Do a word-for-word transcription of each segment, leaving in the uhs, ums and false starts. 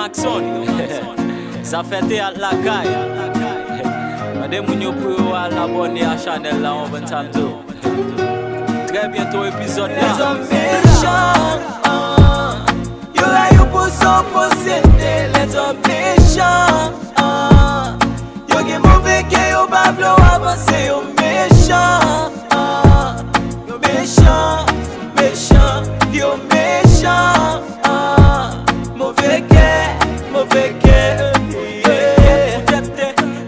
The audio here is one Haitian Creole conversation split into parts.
Maxon, zafè teyat lakay. Mande moun yo pou yo al abòne a chanèl la, w konprann sa m di w. Trè byento epizòd la. Lèzòm mechan, ah. Yo rayi w pou sa w posede. Lèzòm mechan, ah. Yo gen move kè, yo pa vle w avanse, yo mechan, ah. Yo mechan, mechan, yo mechan, ah. Move kè, move kè, yeah.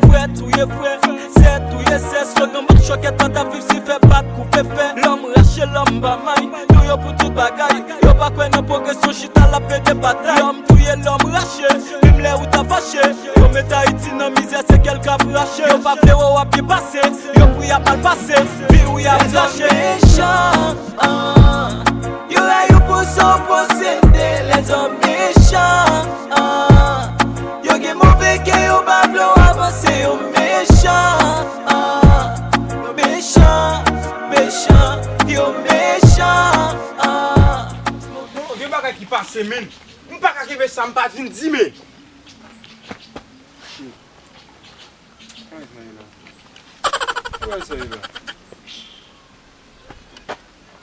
Frè touye frè, sè touye sè, slogan bak chòkèt, pata viv si fè bat koupe fè. Lòm rache, lòm pa may, nou yo pou tout bagay. Yo pa kwè nan pwogresyon, chita l ap plede batay. Lòm touye, lòm rache, menm lè ou ta fache. Yo met Ayiti nan mizè, se kè l k ap rache. Yo pa vle wè w ap byen pase, yo pou y ap mal pase. Vi w y ap rache. Mechan, ah. Yo rayi w pou sa w posede. Lèzòm mechan, ah. Yo gen move kè, yo pa vle w avanse, yo mechan, ah. Yo mechan, mechan, yo mechan, ah. Bon, gen bagay ki pase, men. M pa ka kenbe sa, m pa vin di, men. Kòman sa ye la? Kòman sa ye la?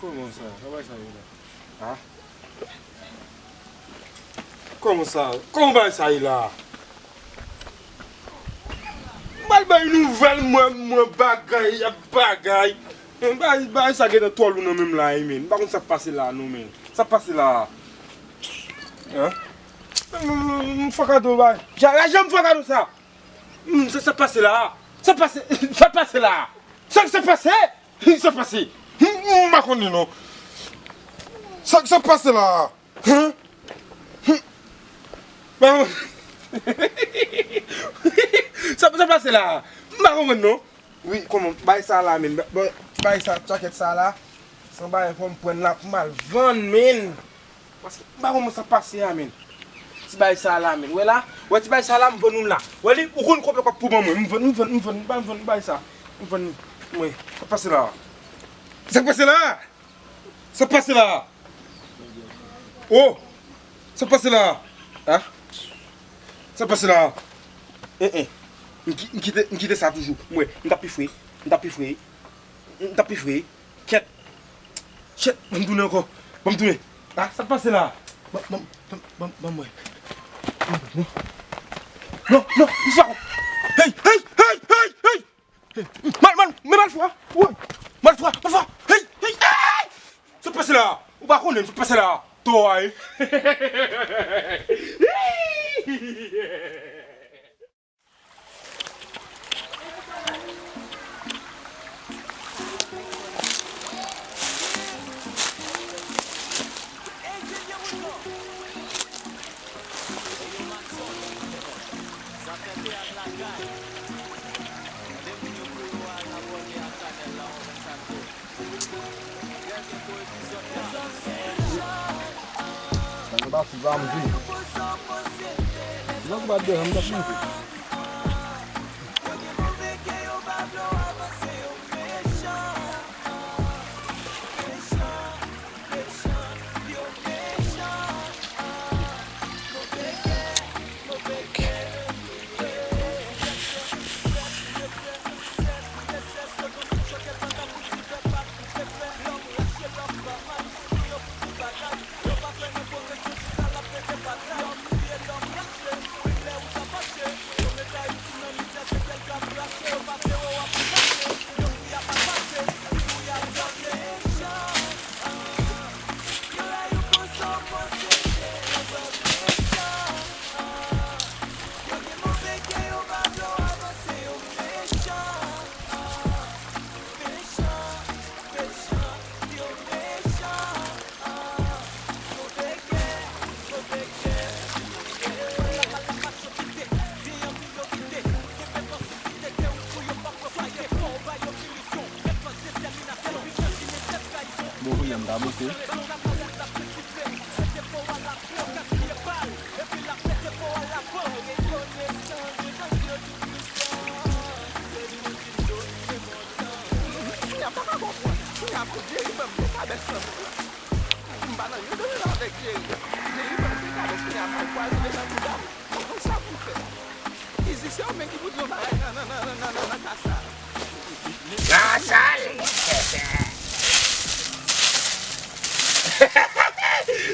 Kòman sa? Kòman sa ye la? Ha? Kòman sa? Kòman bagay sa ye la? M pral bay nouvèl, mwen, mwen bagay, y ap bagay. Bagay, bagay sa gentan twò lou nan men m la, wi, men. M pa konn sa k pase la, non, men. Sa k pase la? Hein? M, m, m, m fè kado, bay. Ja, la, janm fè kado sa. Hmm, sa, sa pase la? Sa pase, sa pase la? Sa, sa pase? Sa pase? Hmm, m pa konnen non. Sa, sa pase la? Hein? Hmm. Bon. Sa, sa pase la? M pa konprann non. Wi, kòman? Bay sa la, men. Bon, bay sa, jakèt sa la. San bagay fò m pran l la pou m al vann, men. Paske m pa konn sa pase a, men. Ti bay sa la, men. Wè la? Wè ti bay sa la, m vann ou l la. Wè li, ou konn konbyen kòb pou ban mwen. M vann, m vann, m vann, m vann, m vann, bay sa. M vann, mwen. Sa pase la? Sa pase la? Sa pase la? Oh! Sa pase la? Ah? Sa pase la? Eh, eh. M ki-, m kite, m kite sa toujou. Mwen, m t ap pi fre. M t ap pi fre. M t ap pi fre. Kèt. Shit, ban m tounen ankò. Ban m tounen. Ah, sa k pase la? Ban, ban, ban, ban, ban mwen. Non, non, non, non, non, non, non. Hey, hey, hey, hey, hey! Hey, mal, mal, men malfwa. Woy. Malfwa, malfwa. Hey, hey, hey! Sa k pase la? Ou pa konnen sa k pase la? Tò a, eh. Sa nou pa sou pa m di. Lòt bat devan m t ap monte. Bon, kounye a m ta moute. Kounye a m pa ka konprann. Kounye a pou Jerry ban m de kabès nan men. M pa nan yon dezòd avèk Jerry. Jerry ban m de kabès, kounye a m pral rive nan bouda m. Izi se ou menm ki pou di yon bagay nan, nan, nan, nan, nan, nan kasa. Kasa li.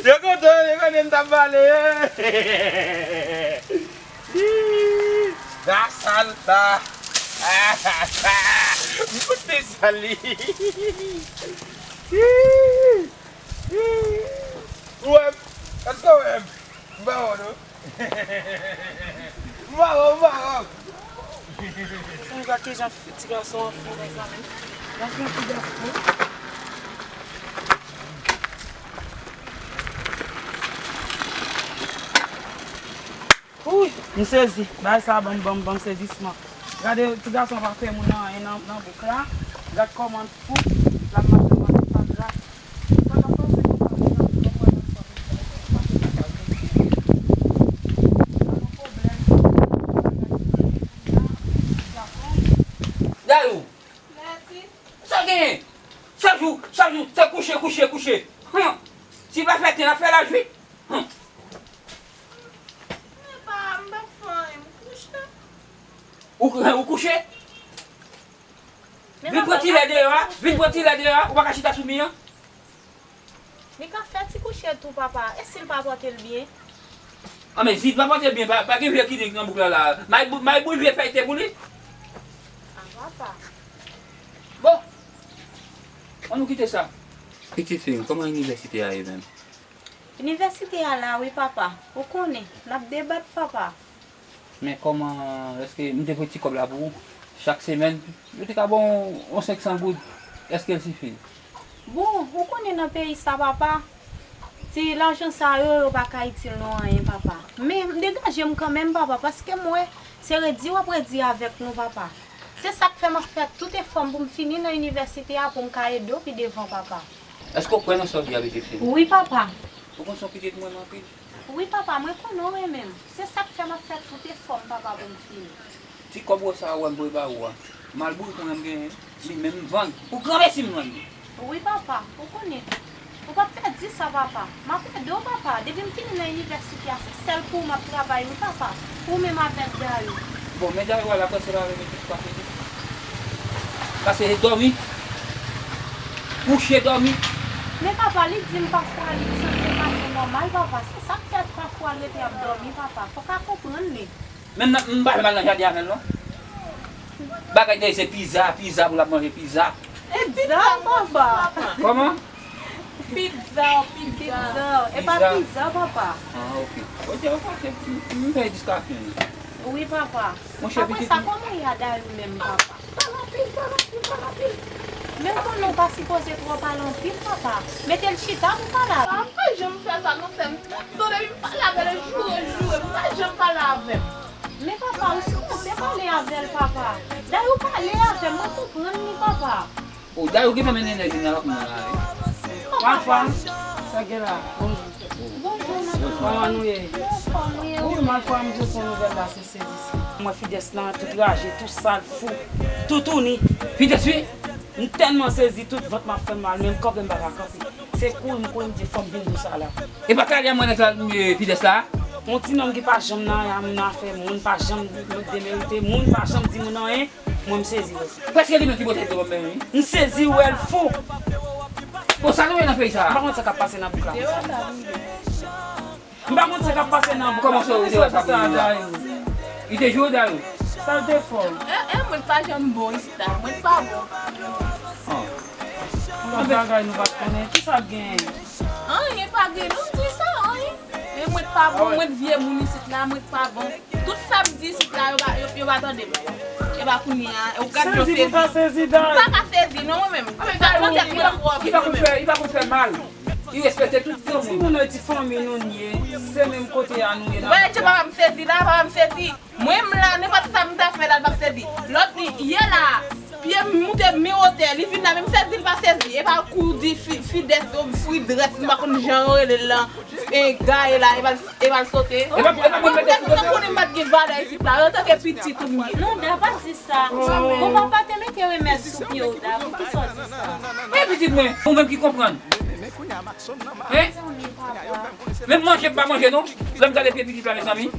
Yo kontan, yo konnen m t ap pale. Kasa l la. M fout li sal li. Ou wè m? Èske w wè m? M pa wè w non. M pa wè w, m pa wè w. Mezanmi, gade kijan ti gason an fou, mezanmi. Gade yon ti gason. Wouy, m sezi. Bagay sa a ban m, ban m, ban m sezisman. Gade, ti gason pa fè moun anyen nan, nan bouk la. Gad kòman l fou. L ap mache nan fatra. Sa k ap pase konsa, mezanmi? Mwen wè nan fatra. Sa nou pwoblèm. Ti gason. Dayou! Sa genyen? Chak jou, chak jou, se kouche, kouche, kouche. Hum! Si pa fè ten, n ap fè lajwi. Hum! Mwen pa, m pa fè anyen, m kouche. Ou, ou kouche? Vin pran ti lè deyò a, vin pran ti lè deyò a, ou pa ka chita sou mi an. Li ka fè ti kouche tou, papa. E si l pa pote l byen? Anmè, si l pa pote l byen, pa, pa gen vye kinik nan bouk la la. May bou-, may boul vye fèy te pou li. A, papa. Bon. Ann nou kite sa. Pitit fi m, kòman inivèsite a ye menm? Inivèsite a la wi, papa. Ou konnen, n ap debat, papa. Men kòman, èske m te voye ti kòb la pou ou? Chak semèn, yo te ka ba w yon senk san goud. Èske l sifi? Bon, ou konnen nan peyi sa, papa, ti lajan sa yo, yo pa ka itil nou anyen, papa. Men, m degaje m kanmenm, papa, paske m wè se redi w ap redi avèk nou, papa. Se sa k fè m ap fè tout efò m pou m fini nan inivèsite a, pou m ka ede w pi devan, papa. Èske w kwè nan sa w di a, pitit fi m? Wi, papa. Ou konn se yon pitit m renmen anpil? Wi, papa, mwen konnen w renmen m. Se sa k fè m ap fè tout efò m, papa, pou m fini. Ti kòb wòs sa a ou wè m voye ba ou a, malbourik mwen menm genyen, li menm m vann. Pou granmesi m vann li. Wi, papa, ou konnen. Ou p ap pèdi sa, papa. M ap ede w, papa. Depi m fini nan inivèsite a, se sèl pou ou m ap travay, wi, papa. Ou menm avèk Dayou. Bon, men Dayou a la, prèske pa vle mete sou pase li. Pase dòmi. Kouche dòmi. Men papa, li di m pafwa li santi l pa byen nòmal, papa. Se sa k fè pafwa l rete ap dòmi, papa. Fòk w ka konprann li. Menm nan, m pa janm al nan jaden avè l non. Bagay dèyè se pizza, pizza pou l ap manje pizza. Pizza, papa. Kòman? Pizza, pizza. Pizza. E pa pizza, papa. Ah, ok. Ok, ok, ok. M, m fè diskasyon. Wi, papa. Monchè, apre pitit sa, kòman y a Dayou menm, papa? Pale anpil, pale anpil, pale anpil. Men w konnen w pa sipoze twò pale anpil, papa. Mete l chita pou pale avè l. M pa janm fè sa, non, sè m. Tande, depi m pale avè l, joure, joure. M pa janm pale avè l. Men papa, ou sipoze pale avè l, papa. Dayou pale avè m, mwen konprann li, papa. O, Dayou gentan mennen nèg vin nan lakay mwen la, wi. Malfwa, sa gen la? Bonjou. Bonjou, madanm. Kòman nou ye? Anfòm, wi, wi. Wi, Malfwa, m jwenn yon nouvèl la, se sezisman. Mwen Fides lan, tout raje, tout sal, fou, toutouni. Fides, wi. M tèlman sezi, tout vant m ap fè m mal, men m kanpe, m pa ka kanpe. Se kouri m kouri, m di fò m vin di w sa la. E pa talè a mwen nan sa, e, Fides la? Yon ti nonm ki pa janm nan, nan afè moun, pa janm demerite moun, pa janm di moun anyen. Mwen, m sezi wè sa. Prèske li menm ki pote l devan m menm, wi. M sezi wè l fou. Bon, sa nou ye nan peyi sa a? M pa konn sa k ap pase nan bouk la konsa. M pa konn sa k ap pase nan bouk la. Kòman sa, ou te wè sa pou Dayou? Li te joure Dayou? Sa l te fè w? E, e, mwen pa janm bon isit la. Mwen pa bon. Yon lòt bagay nou pa t konnen. Kisa k genyen? Anyen pa gen, non, m di sa, anyen. Men mwen t pa bon, mwen t vye moun isit la, mwen t pa bon. Tout sa m di isit la, yo pa, yo, yo pa tande m. E pa kounye a, ou gad jan sezi pou ta sezi, Dayou. M pa ka sezi, non, mwen menm. Sa kontèk mwen twòp, mwen menm. Li pa konn fè, li pa konn fè mal. Li respekte tout moun. Timoun yo di fanmi nou n ye, se menm kote a nou ye. Wè, jan papa m sezi la, papa m sezi. Mwen, m la, nenpòt sa m ta fè la, l p ap sezi. Lòt, yè la, pye m moute mi wotè, li vin la, men m sezi, l pa sezi. E pa kou di fi, Fides, o, Fridès, m pa konn jan yo rele l lan, e, gaye la, e pa l, e pa l sote. E pa, e pa mwen mete sou kote. Ou konnen m pa t gen valè isit la, antanke pitit ou m ye. Non, Da, pa di sa. Bon, papa te mete remèd sou pye w, Da, poukisa w di sa? E pitit mwen, ou menm ki konprann. Hein? Menm manje m pa manje non. Lè m gade pye pitit la, mezanmi.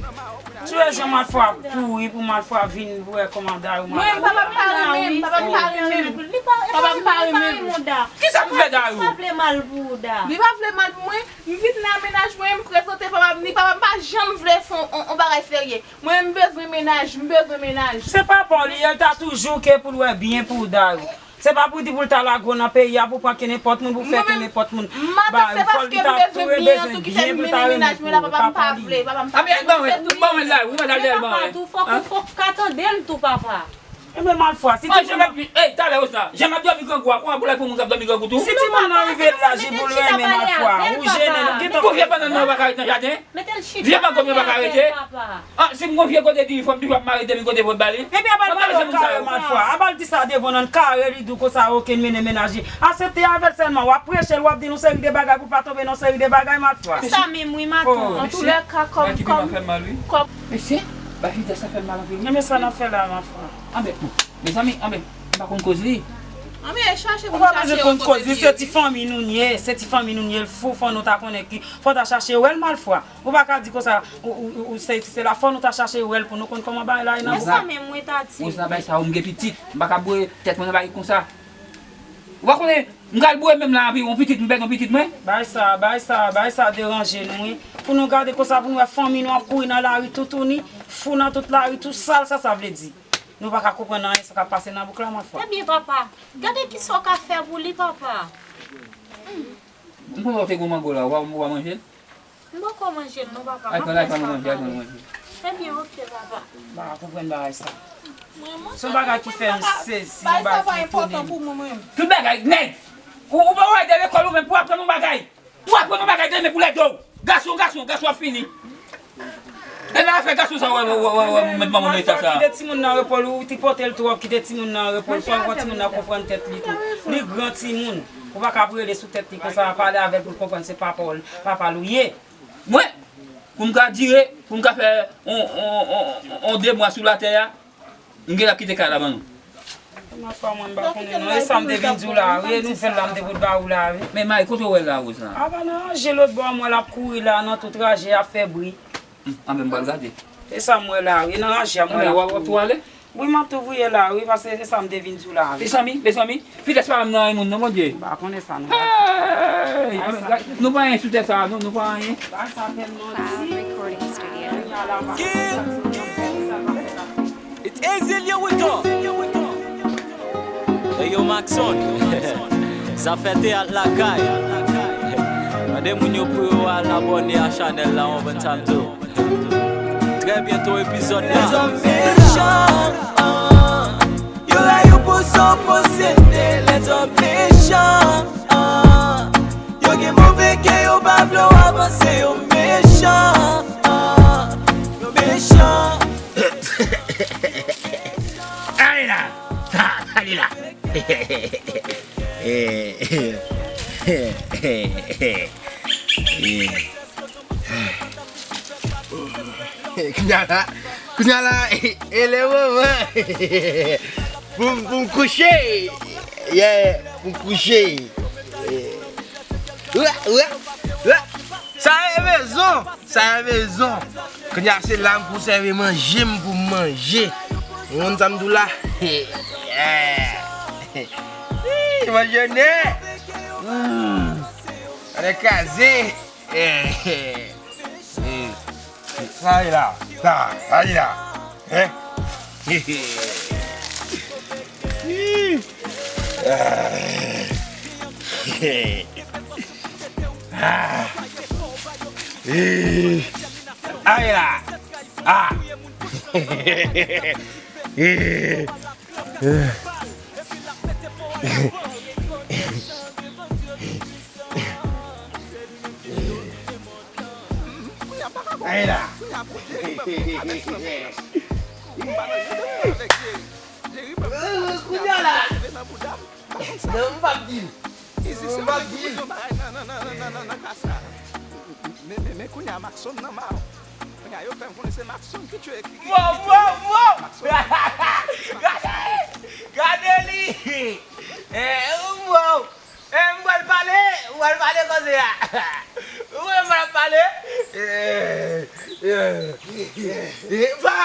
Ti Jean Malfwa ap kouri pou Malfwa vin pou wè kòman Dayou. Mwen, papa m pa renmen m, papa m pa renmen m. Papa m pa renmen m. Kisa m fè Dayou? Li pa vle mal pou ou, Da. Li pa vle mal pou mwen. M vin nan mennaj mwen, m prezante papa m, ni papa m pa janm vle fè on, on, on bagay serye. Mwen, m bezwen mennaj, m bezwen mennaj. Se pa pa w li ye, l ta toujou ke pou l wè byen pou w, Dayou. Se pa pou di pou l ta lage w nan peyi a, pou pran kenenpòt moun, pou fè kenenpòt moun. Matant, se paske m bezwen byen an tou ki fè m mennen mennaj mwen la, papa m pa vle, papa m pa vle. Anben, ban mwen, ban mwen la, ou mèt al dèyè l, ban mwen. Papa tou, fòk ou, fòk ou ka tande l tou, papa. Enben, Malfwa, si timoun nan, ey, talè, Osna, jan m ap dòmi grangou a, kòman pou l al pran moun k ap dòmi grangou tou? Si timoun nan rive laj li pou l renmen, Malfwa, ou jennen l, ou gentan. Pou vye bannann mwen pa ka ret nan jaden? Vye mango m yo pa ka rete. Ah, si m gon vye kote diri fò m toujou ap mare de mi kote pou m ba li. Ebyen, aba l pale w kare, Malfwa. Aba l di sa devan w, nan kare li di w konsa, oke, l mennen mennaj li. Asepte avè l sèlman, w ap preche l, w ap di l yon seri de bagay pou l pa tonbe nan yon seri de bagay, Malfwa. Sa menm wi, matant. Antoulèka, kòm, kòm, kòm. Mesye, bay Fidel sa fè m mal anpil wi. Ebyen, sa n ap fè la, Malfwa? Anben, mezanmi, anben, m pa konn koz li. Anben, chache pou nou chache yon kote li. Ou pa bezwen konn koz li, se ti fanmi nou n ye, se ti fanmi nou n ye, l fou, fò nou ta konnen ki, fò ta chache wè l, Malfwa. Ou pa ka di konsa, ou, ou, ou, se, se la fò nou ta chache wè l pou nou konn kòman bagay la ye nan bouda. Sa menm mwen ta di. Osna, bay sa, ou m gen pitit, m pa ka boure tèt mwen nan bagay konsa. Ou pa konnen, m ka al boure menm la anpi, yon pitit, m pèdi yon pitit mwen. Bay sa, bay sa, bay sa deranje nou, wi. Pou nou gade konsa, pou nou wè fanmi nou ap kouri nan lari toutouni, fou nan tout lari, tou sal sa, sa vle di. Nou pa ka konprann anyen sa k ap pase nan bouk la, Malfwa. Ebyen, papa, gade kisa w ka fè pou li, papa. M konnen w te gon mango la, ou pa, ou pa manje l? M poko manje l non, papa. Al pran, al pran nou manje, al pran nou manje. Ebyen, oke, papa. M pa ka konprann bagay sa. Se yon bagay ki fè m sezi, yon bagay ki etone m. Tout bagay, nèg! Ou, ou pa wè de lekòl ou menm pou aprann yon bagay. Ou aprann yon bagay demen pou lèdo. Gason, gason, gason ap fini. E nan afè gason sa, wè, wè, wè, wè, wè, ou met manman nan eta sa. Kite timoun nan repo l, ou tripote l twòp, kite timoun nan repo l. Fò, fò timoun nan konprann tèt li tou. Li gran timoun. Ou pa ka ap rele sou tèt li konsa, pale avè l pou l konprann se papa w, papa l ou ye. Mwen, pou m ka dire, pou m ka fè on, on, on, on de mwa sou latè a, m genlè ap kite kay la ban nou. Malfwa, mwen m pa konnen non. E sa m te vin di w la, wi, e nouvèl la m te pot ba ou la, wi. Men May, kote w wè l la, Roz la? A pa nan ranje lòt bò, mwen l ap kouri la, nan tout raje, ap fè bri. Hmm, anben m pral gade. E sa m wè la, wi, nan ranje a, mwen l ap kouri. W ap tou ale? Wi, m ap tou voye la, wi, paske se sa m te vin di w la, wi. Mezanmi, mezanmi, Fidel pa menm nan yon moun non, Bondye. M pa konnen sa, non. Hey! Anben, nou pa anyen sou tè sa, non, nou pa anyen. Bagay sa tèlman di. It's Ezilio Wito. Hey yo, Maxon. Zafè teyat lakay. Mande moun yo pou yo al abòne a chanèl la, w konprann sa m di w. Trè byento epizòd la. Lèzòm mechan, ah. Yo rayi w pou sa w posede. Lèzòm mechan, ah. Yo gen move kè, yo pa vle w avanse, yo mechan, ah. Yo mechan. Ale la! Sa, ale la! Kounya la, kounya la, e lè moman pou m, pou m kouche. Yeah, pou m kouche. Ura, ura, ura. Sa e rezon. Sa e rezon. Kounya se la m pou sèvi manje m pou m manje. Ou konn sa m di w la? Ih, manje nè. Hmm. Ann kraze. Eh, eh, eh, sa e la, sa, sa e la, hein? Ah. Ah. Eh. Aye la. Ah. Eh. Eh. Aye la. Kounya la. Non, m p ap di l. M p ap di l. Men, men, men kounya Maxon nan ma. Kounya yo fè m konnen se Maxon ki tchwe, ki, ki, ki tchwe. Wow, wow, wow. Gade, gade li. Eh, wow. Eh, m pral pale, m pral pale Ou wè m ap pale? Eh, eh, eh, eh, pa!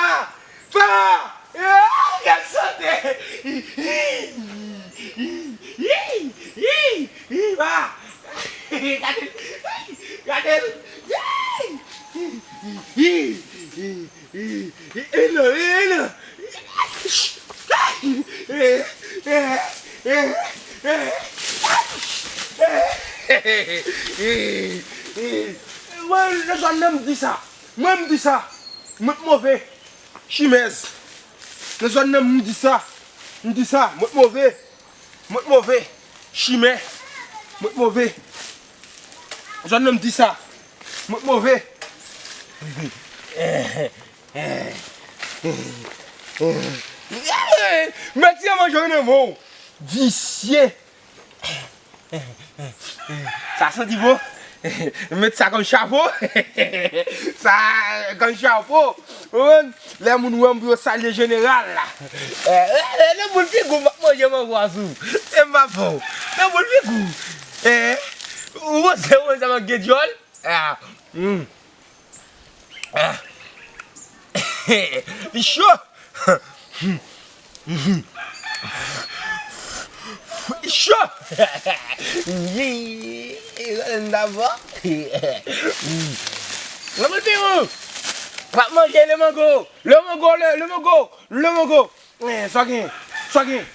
Pa! Eh, gad sante! Pa! Gade l! Gade l! E non, e non. Mwen, nan zòn nan, m di sa. Mwen, m di sa. Mwen, move. Chimèz. Nan zòn nan, m di sa. M di sa. Mwen, move. Mwen, move. Chimè. Mwen, move. Zòn nan, m di sa. Mwen, move. Mèt yon manje nan men w. Visye. Sa santi bon. Met sa kòm chapo. Sa kòm chapo. Ou konprann? Lè moun wè m pou yo salye jeneral la. Eh, eh, eh, nan boul figi w, m ap manje mango a sou. E m pa fè w. Nan boul figi w. Eh, ou panse ou menm sa manke dyòl? Ah, hmm. Ah. Li cho. Li cho. Yi, gade m dabò. Lanmou pi ou. W ap manje le mango. Le mango, le, le mango, le mango. Eh, sa gen, sa gen.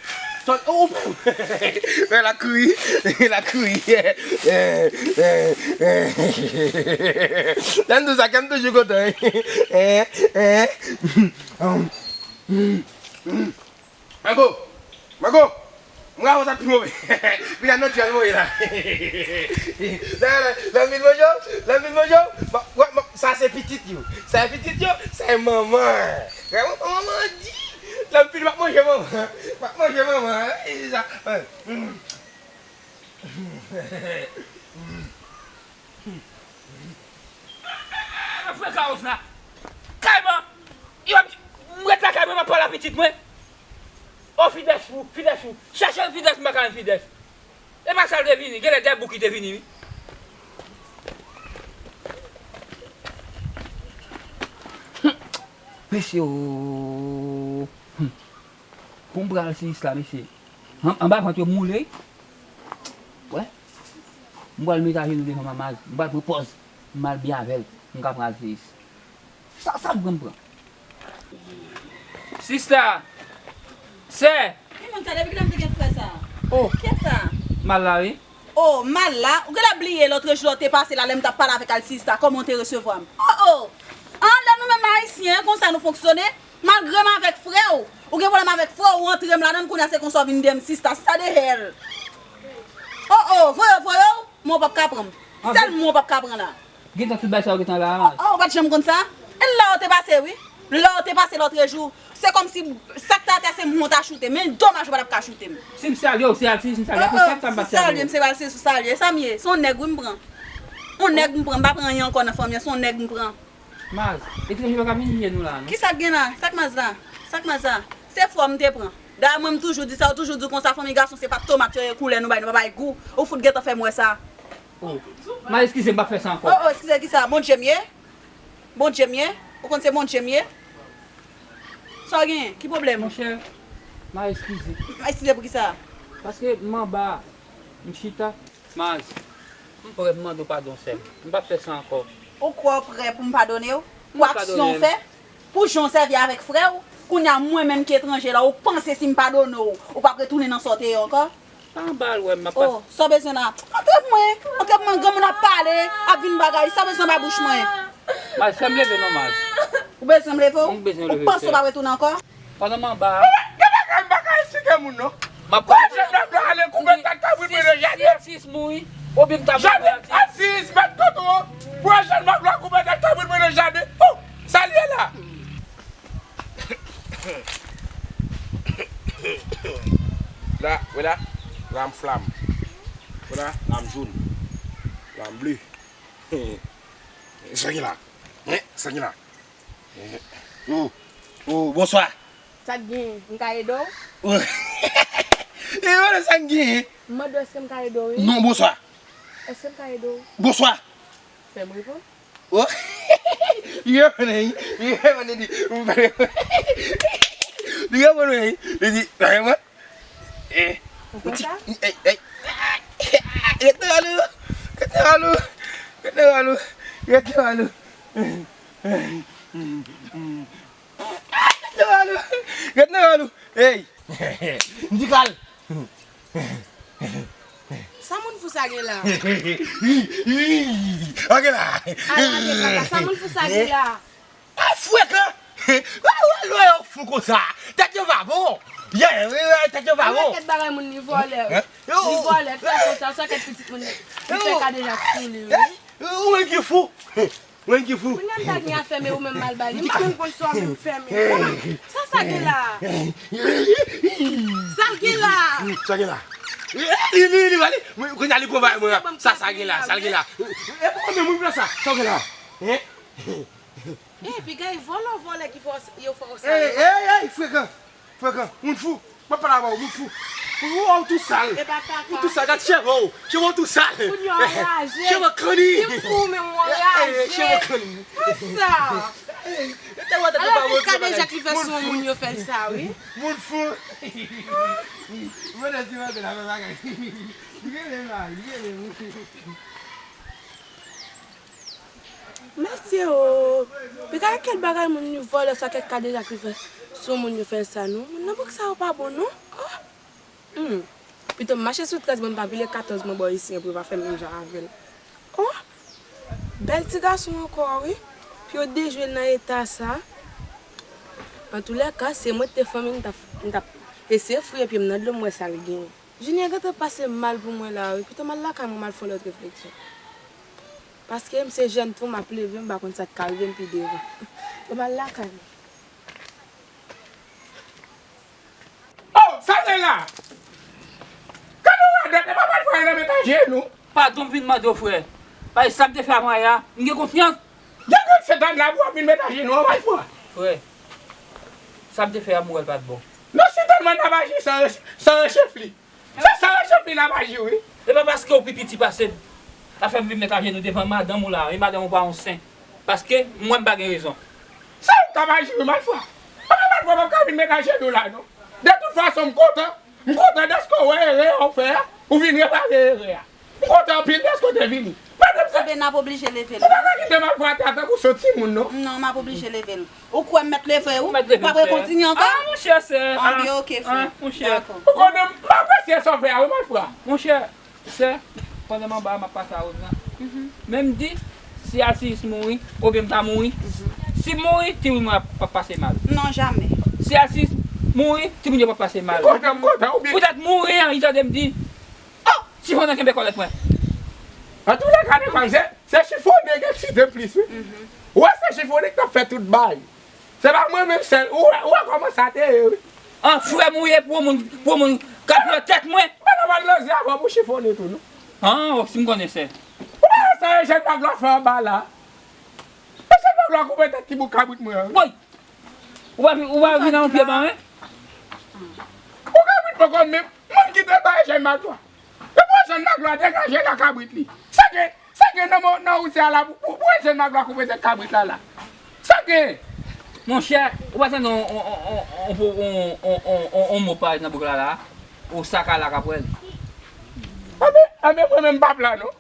Sa, oh, oh. Men la kouri, la kouri. Eh, eh, eh. Lè m di sa, kè m toujou kontan. Eh, eh. Mago, Mago. M ka wè sa pi move. Pi la nan dyòl move la. Lè, lè, lè m vin manje w, lè m vin manje w. Sa se pitit yo. Sa se pitit yo, sa se manman. Gade manman di. Lè m fini, m ap manje manman. M ap manje manman. Wi, se sa. Wi. Frè Kaos la. Kay mwen. Yo, m ret la kay mwen, m ap pale a pitit mwen. O, Fidès fou, Fidès fou. Chèche Fidès, m pa ka jwenn Fidès. E pa sa l te vini, genlè de bouk li te vini, wi. Mesye o. Pou m pral seyis la, mesye. An, anba vant yo moule. Wè. M pral met ajenou devan manmaz. M pral pran pòz. M al byen avè l. M ka pral seyis. Sa, sa m pran, m pran. Sista! Sè! Ki moun sa? Depi kilè m te gen frè sa? Oh! Kiyès sa? Mal la, wi. Oh, mal la? Ou genlè bliye lòt jou lè w te pase la, lè m t ap pale avèk al sista, kòman w te resevwa m? Oh, oh! An, lè nou menm Ayisyen, konsa nou fonksyone. Malgre m avèk frè w, ou gen pwoblèm avèk frè w, ou antre m ladan l, kounye a se konsa w vin di m sista, sista de hell. Oh, oh, voye w, voye w, men w p ap ka pran m. Sèl mwen w p ap ka pran la. Gentan tout bagay sa yo gentan la. Oh, oh, ou pa t janm konn sa? E la w te pase, wi. La w te pase lòtrejou. Se kòmsi sa k te atè se mwen w ta choute, men domaj ou pa t ap ka choute m. Si m salye w, se al si, si m salye w, pou sa m pa salye w. Si m salye m, se al si, si w salye. E sa m ye, se yon nèg wi m pran. Yon nèg m pran, m pa pran anyen ankò nan fanmi an, se yon nèg m pran. Maz, etranje pa ka vin bliye nou la, non. Kisa k gen la? Sa k Maz la? Sa k Maz la? Se frè w m te pran. Dayè mwen m toujou di sa, ou toujou di konsa, fanmi gason se pa t tomat yo ye koulè nou bay, nou pa bay gou. Ou fout gentan fè m wè sa. Oh. Maz, eskize, m p ap fè sa ankò. Oh, oh, eskize kisa? Bondye m ye? Bondye m ye? Ou konn se Bondye m ye? Sa w genyen? Ki pwoblèm? Monchè, Maz, eskize. Maz, eskize pou kisa? Paske m anba, m chita. Maz, m prè pou m mande w padon, sè m. M p ap fè sa ankò. Ou kwè w prè pou m padone w? Pou aksyon w fè? Pou jan w sèvi avèk frè w? Kounye a, mwen menm ki etranje la, ou panse si m padone w, ou p ap retounen nan sa w te ye ankò? Pa anba l wè m, m ap pase. Oh, sa w bezwen la? Antre pou mwen, antre pou mwen, granmoun ap pale, ap vin bagay, sa w bezwen anba bouch mwen? Maz, fè m leve non, Maz. Ou bezwen m leve w? M bezwen leve w, sè. Ou panse w p ap retounen ankò? Pandan m anba a. Gen bagay m pa ka esplike moun non. M ap pale. Pwojè nòm la ale koupe tèt kabrit mwen nan jaden. Si Sis mouri, oubyen m ta mouri. Jaden a Sis mèt tonton an. Pwojè nòm la koupe tèt kabrit mwen nan jaden. Oh, sa l ye la? La, wè la. La m flam. Wè la, la m jòn. La m ble. Sa ki la? Hein? Sa ki la? Oh, oh, bonswa. Sa k gen? M ka ede w? E wè sa k gen? M mande w èske m ka ede w, wi. Non, bonswa. Èske m ka ede w? Bonswa! Fè m reponn. Oh! Li reponn wi. Li reponn wi. Li reponn wi. Li reponn wi. Li di, "Reponn." Eh. Ou konn sa? Ey, ey. Ret nan ròl ou. Ret nan ròl ou. Ret nan ròl ou. Ret nan ròl ou. Ret nan ròl ou. Ret nan ròl ou. Ey. M di kal. Sa moun fou sa gen la? Ok la. Ala de papa, sa moun fou sa gen la? A frekan! Wè, wè, lè yo fou konsa. Tèt yo pa bon. Yeah, wi, wi, tèt yo pa bon. Yon pakèt bagay moun li vòlè, wi. Li vòlè, fè konsa, sa kèk pitit moun li fè kadejak sou li, wi. Ou menm ki fou. Ou menm ki fou. Kounye a m ta gen afèm e ou menm mal ba li. M pa menm konn sa w menm fè menm. Sa sa gen la? Sa l gen la? Sa gen la? Li, li, li, li, kounye a li pwovay mwen. Sa sa gen la? Sa l gen la? E pou konbyen moun pran sa? Sa w gen la? Hein? Eh, piga e vòlè, vòlè ki fè w, yo fè w sa. Ey, ey, ey, frekan. Frekan. Moun fou. Mwen pale avè w, moun fou. Ou, ou tou sal. E pa kaka. Ou tou sal, gad cheve w. Cheve w tou sal. Kounye a w anraje. Cheve w kanni. Si m fou, men w anraje. Cheve w kanni. Sa. Alò, tout kadejak li fè sou yon moun, yo fè l sa, wi. Moun fou. Mwen di mwen la, men bagay. Li rele m la, li rele m. Mesye o! Piga kèk bagay moun li vòlè sa kèk kadejak li fè sou moun yo fè l sa non. Moun nan bouk sa yo pa bon non. Oh! Hmm. Pito m mache sou trèz mwen m pa pile katòz mwen bò isi an pou yo pa fè menm jan avè l. Oh! Bèl ti gason ankò wi. Pou yo dejwe l nan eta sa. Antoulèka, si mwen te fanmi m t ap, m t ap eseye fouye pye m nan dlo m wè sa l genyen. Junior gentan pase mal pou mwen la wi. Pito m al lakay mwen m al fè yon lòt refleksyon. Paske m se jèn tou, m ap leve, m pa konn sa k ka rive m pi devan. Pito m al lakay mwen. Oh, sa l ye la? Gade yon radòt, e pa mal fè nan met ajenou. Padon, m vin mande w, frè. Paske sa m te fè a Maya, m gen konfyans. Gen konn se tan la pou w ap vin met ajenou an, mal fè. Frè, sa m te fè a Maya pa t bon. Non, si tèlman n ap aji san, san rechefli. Se sa yo chèf li nan maji wi. E pa paske w pi piti pase m. Afè m vin met ajenou devan madanm ou la, e madanm ou pa yon sen. Paske mwen m pa gen rezon. Se ou k ap aji wi, malfwa. Mwen menm malfwa m p ap ka vin met ajenou la non. De tout fason m kontan. M kontan dèske w wè erè a w fè a, ou vin repare erè a. M kontan anpil dèske w te vini. Madanm sa. Enben n ap oblije leve l. Ou pa ka kite malfwa atè a tankou se yon timoun non. Non, m ap oblije leve l. Ou kwè m mèt leve ou? Ou mèt leve m, sè. W ap rekontinye ankò? Ah, monchè, sè. Anben, oke, frè. Ah, monchè. Dakò. Ou konnen m apresye sa w fè a wi, malfwa. Monchè, sè, pandan m anba a, m ap pase a Roz lan. Mhm. Men m di, si Alsiyis mouri, oubyen m ta mouri, mhm, si m mouri, timoun mwen ap, ap pase mal. Non, jamè. Si Alsiyis mouri, timoun yo p ap pase mal. M kontan, m kontan, oubyen. Poutèt mouri an, li tande m di, oh, chifonnen kenbe kòlèt mwen. Antoulèka, demwazèl, se chifonnen ki eksite plis wi. Mhm. Ou wè se chifonnen k t ap fè tout bagay. Se pa mwen menm sèl. Ou wè, ou wè kòman sa te ye wi. An, frè m ou ye pou yon moun, pou yon moun k ap pran tèt mwen. Mwen nan pral nan zi avè w pou chifonnen tou non. An, oh, si m konnen sè. Ou pa wè sa Ejèn Maglwa fè anba la? Ejèn Maglwa koupe tèt ti bout kabrit mwen an wi. Woy! Ou pa, ou pa vin nan yon pye ban wi. Ou kabrit poko menm. Moun ki te ba Ejèn Maglwa. Epi Ejèn Maglwa degaje la kabrit li. Sa gen, sa gen nan mo, nan wout sa la pou, pou, pou Ejèn Maglwa koupe tèt kabrit la la. Sa gen. Monchè, ou pa tande on, on, on mo parèt nan bouk la la? Ou sakala k ap wè l. Anben, anben mwen menm m p ap la non.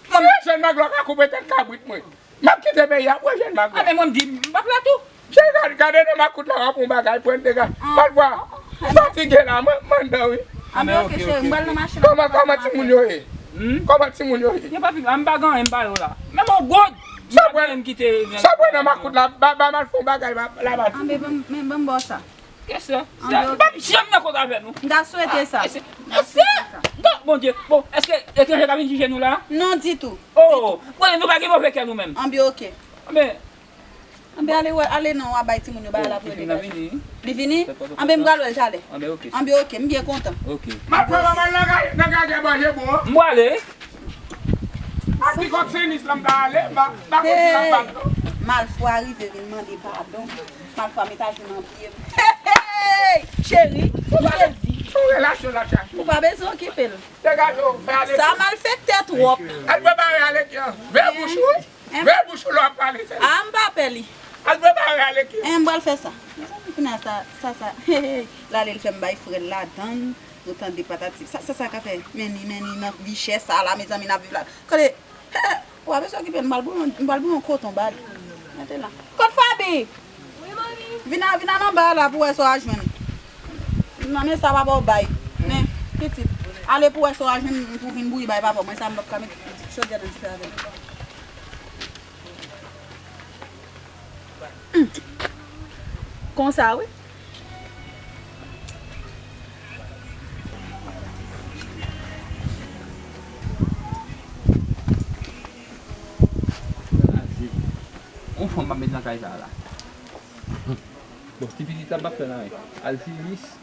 Si Ejèn Maglwa ka koupe tèt kabrit mwen, m ap kite peyi a pou Ejèn Maglwa. A, men mwen m di, m p ap la tou. Cheri, gade, gade nan makout la, w ap yon bagay, pran dega. Malfwa, m fatige la, mwen, mwen anndan wi. Anben, oke, cheri, m pral nan machin la. Kòman, kòman timoun yo ye? Hmm? Kòman timoun yo ye? Yo pa pi, m pa gen anyen m ba yo la. Menm yon goud, m pa gen anyen m kite. Sa w pran nan makout la, ba, ba Malfwa yon bagay, ba, la ba timoun. Anben, ban m, ban m ba w sa. Kèsè? Anben, oke. M p ap janm nan kont avè nou. M ta swete sa. Ah, èske, èske, non, Bondye, bon, èske etranje ka vin jije nou la? Non, ditou. Oh, bon, nou pa gen move kè nou menm. Anben, oke. Anben. Anben, ale wè, ale non, w a bay timoun yo bagay la pou yo degaje. Li vini? Anben, m pral wè l talè. Anben, oke. Anben, oke, m byen kontan. Oke. M ap fè manman nan gade, nan gade manje bon. M prale. A ti kòk senis la m ta ale, m pa, m pa konn si l ap bat non. Malfwa rive vin mande padon. Malfwa met ajenou nan pye m. Hey, hey, cheri, m sezi. Yon relasyon l ap chache. Ou pa bezwen okipe l. Degaje w, fè ale. Sa malfektè twòp. Al prepare ale kè. Veye bouch ou, wi. Veye bouch ou lè w ap pale. A, m pa pè li. Al prepare ale kè. E, m pral fè sa. Mezanmi, kounye a sa, sa, sa. L ale, l fè m bay frè l ladann. Ou tande patati. Sa, sa, sa ka fè. Men ni, men ni nan vi chè sa la, mezanmi, n ap viv la. Kòde, ou pa bezwen okipe l, m pral bouyon, m pral bouyon koton ba li. Mete la. Kot Faby? Wi, manmi. Vin a, vin a nan ba la pou wè sa w a jwenn. Nan men sa papa w bay. Men, pitit, ale pou wè sa w a jwenn pou vin bouyi bay papa w. Mwen sa m p ap ka met chodyè nan dife avè l. Hum. Konsa, wi. Yon fanm ap met nan kay sa la. Bon, ti pitit la p ap fè l anyen. Alfilis.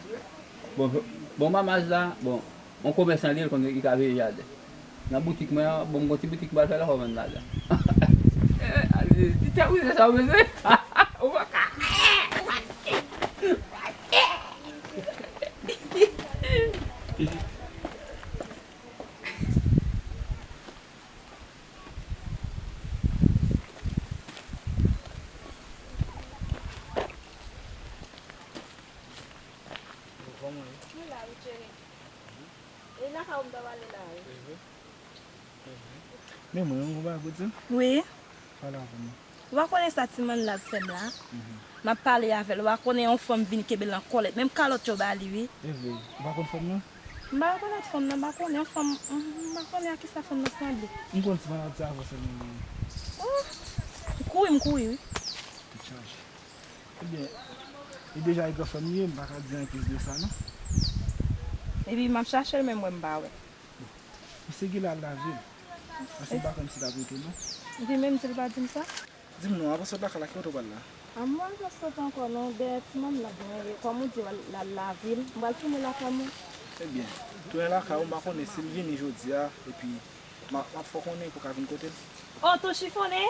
Bon, bon, mamaj la, bon, yon komèsan li ye, l konn li ka veye jaden. Nan boutik mwen an, bon, m gon ti boutik m pral fè la, fò m vann ladan. Ti tèt rouze sa w bezwen? Ou pa ka. Kòman ye? Mwen la, wi, cheri. E lakay ou m ta pale la, wi. Men mwen, yon bagay pou di w. Wi. Pale avè m. Ou pa konnen sa timoun la ap fè m la? M ap pale avè l, ou pa konnen yon fanm vin kenbe l nan kòlèt. Menm kalòt yo ba li, wi. E vre, ou pa konn fanm nan? M pa rekonèt fanm nan, m pa konnen yon fanm, m pa konnen a kisa fanm nan sanble. M konn ti maladi sa avè w sèlman, wi. Oh, m kouri, m kouri, wi. Tout chaje. Ebyen, li deja e gran fanm li ye, m pa ka di anyen plis de sa, non. Epi m ap chache l, men mwen m pa wè. Misye genlè al lavil. Paske m pa konn si l ap rete, non. Epi menm si l pa di m sa? Di m non, avan w sot lakay la, ki kote w pral la? A, m pa pral sot ankò, non, dèyè ti manmnad mwen ye. Kòm ou di, l al lavil, m pral tounen lakay mwen. Ebyen, tounen lakay ou, m pa konnen si l vini jodi a, epi m a, m ap fè w konnen pou w ka vin kote l. Oh, Ton Chifonnen?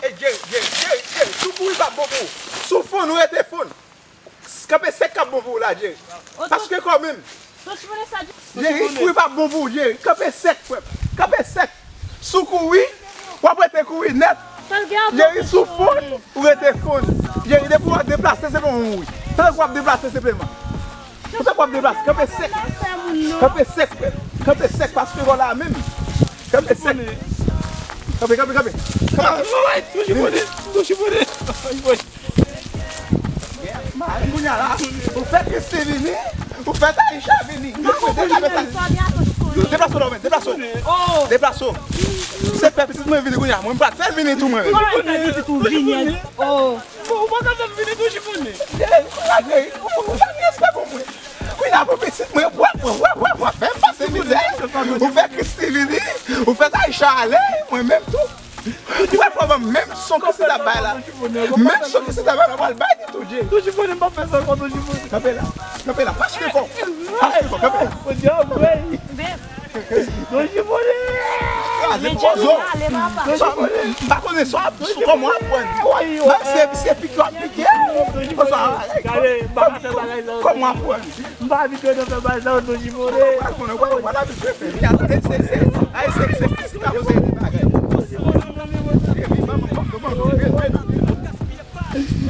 Ey, Jerry, Jerry, Jerry, Jerry, si w kouri p ap bon pou ou. Si w fonn, ou rete fonn. Kanpe sèk k ap bon pou ou la, Jerry. Paske kòm menm. Jerry, kouri p ap bon pou ou, Jerry. Kanpe sèk, frè m. Kanpe sèk. Si w kouri, w ap rete kouri nèt. Jerry, si w fonn, ou rete fonn. Jerry, depi w ap deplase, se pou ou mouri. Tank w ap deplase, se peman. Pou sa w ap deplase, kanpe sèk. Kanpe sèk, frè. Kanpe sèk, paske w la menm. Kanpe sèk. Kanpe, kanpe, kanpe. Kanpe. Kounye a la, ou fè Christy vini, ou fè Taïsha vini. Deplase w la, men, deplase w. Deplase w. Se fè pitit mwen vini kounye a. Mwen, m pral fè l vini tou, mwen menm. Bon, ou pa ka fè m vini tou, Chifonnen. Ou pa gen respè pou mwen. Kounye a pou pitit mwen, w ap, w ap, w ap, w ap fè m pase mizè. Ou fè Christy vini, ou fè Taïsha ale, mwen menm tou. Ou wè kòman menm son Christy t ap bay la. Menm son Christy t ap bay la, pral bay li tou, Jerry. Ton Chifonnen, m p ap fè sa ankò, Ton Chifonnen. Kanpe la, kanpe la, paske fò. Paske fò, kanpe. Ton Chifonnen! Kraze pozo. M pa konnen sa w ap, kòman w ap pran. Menm se, se pik yo ap pike. Kòman w ap pran. M pa abitye nan fè bagay sa yo, Ton Chifonnen. Ou pa konnen, ou pa, ou pa abitye fè. Ay, se, se, se, se, se, bagay. Epi, manman, manman, manman,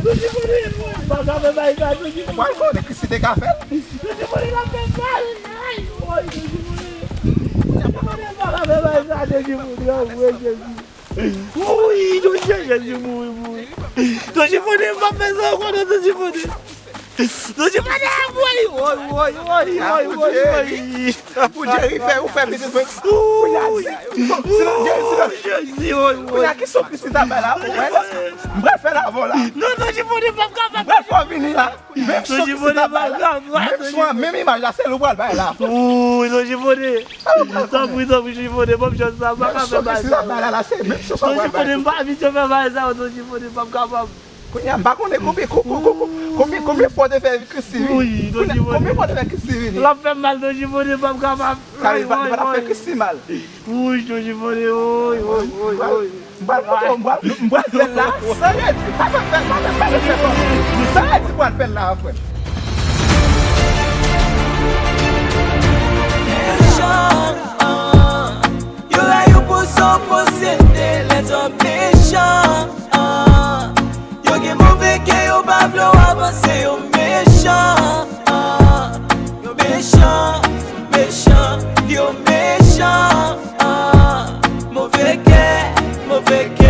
Ton Chifonnen, m pa ka fè bagay sa, Ton Chifonnen. Ou pa konnen ki si te ka fè l. Ton Chifonnen, l ap fè mal. Ay, woy, Ton Chifonnen. Ton Chifonnen, m pa ka fè bagay sa, Ton Chifonnen. Anmwe, Jezi. Woy, Ton Chifonnen, Jezi, mouri, mouri. Ton Chifonnen, m pa fè sa ankò, non, Ton Chifonnen. Ton Chifonnen, woy, woy, woy. Pou Jerry fè, ou fè pitit mwen. Kounye a di, sinon Jerry, sinon. Kounye a ki son Christy t ap bay la, ou wè la? M pral fè l avè w la. Non, Ton Chifonnen, m p ap kapab. M pral fè w vini la. Menm son Christy t ap bay la. Menm son an, menm imaj la, se li w pral bay la. Woy, Ton Chifonnen. Tanpri, tanpri, Ton Chifonnen, ban m chans sa, m pa ka fè bagay sa yo. Ton Chifonnen, m pa abitye fè bagay sa yo, Ton Chifonnen, m p ap kapab. Kounye a, m pa konnen konbyen, ko-, ko-, ko-, ko-, konbyen, konbyen fwa w te fè Christy vini. Kounye a, konbyen fwa w te fè Christy vini. L ap fè m mal, Ton Chifonnen, m p ap kapab. Sa vle di, w pa t ap fè Christy mal. Wouy, Ton Chifonnen, woy, woy, woy, woy. M pral, m pral, m pral, m pral fè l la, san redi. Pa fè, pa fè, pa fè, pa fè. San redi, m pral fè l la, frè. Mechan, ah, yo mechan, mechan, yo mechan, ah, move kè, move kè.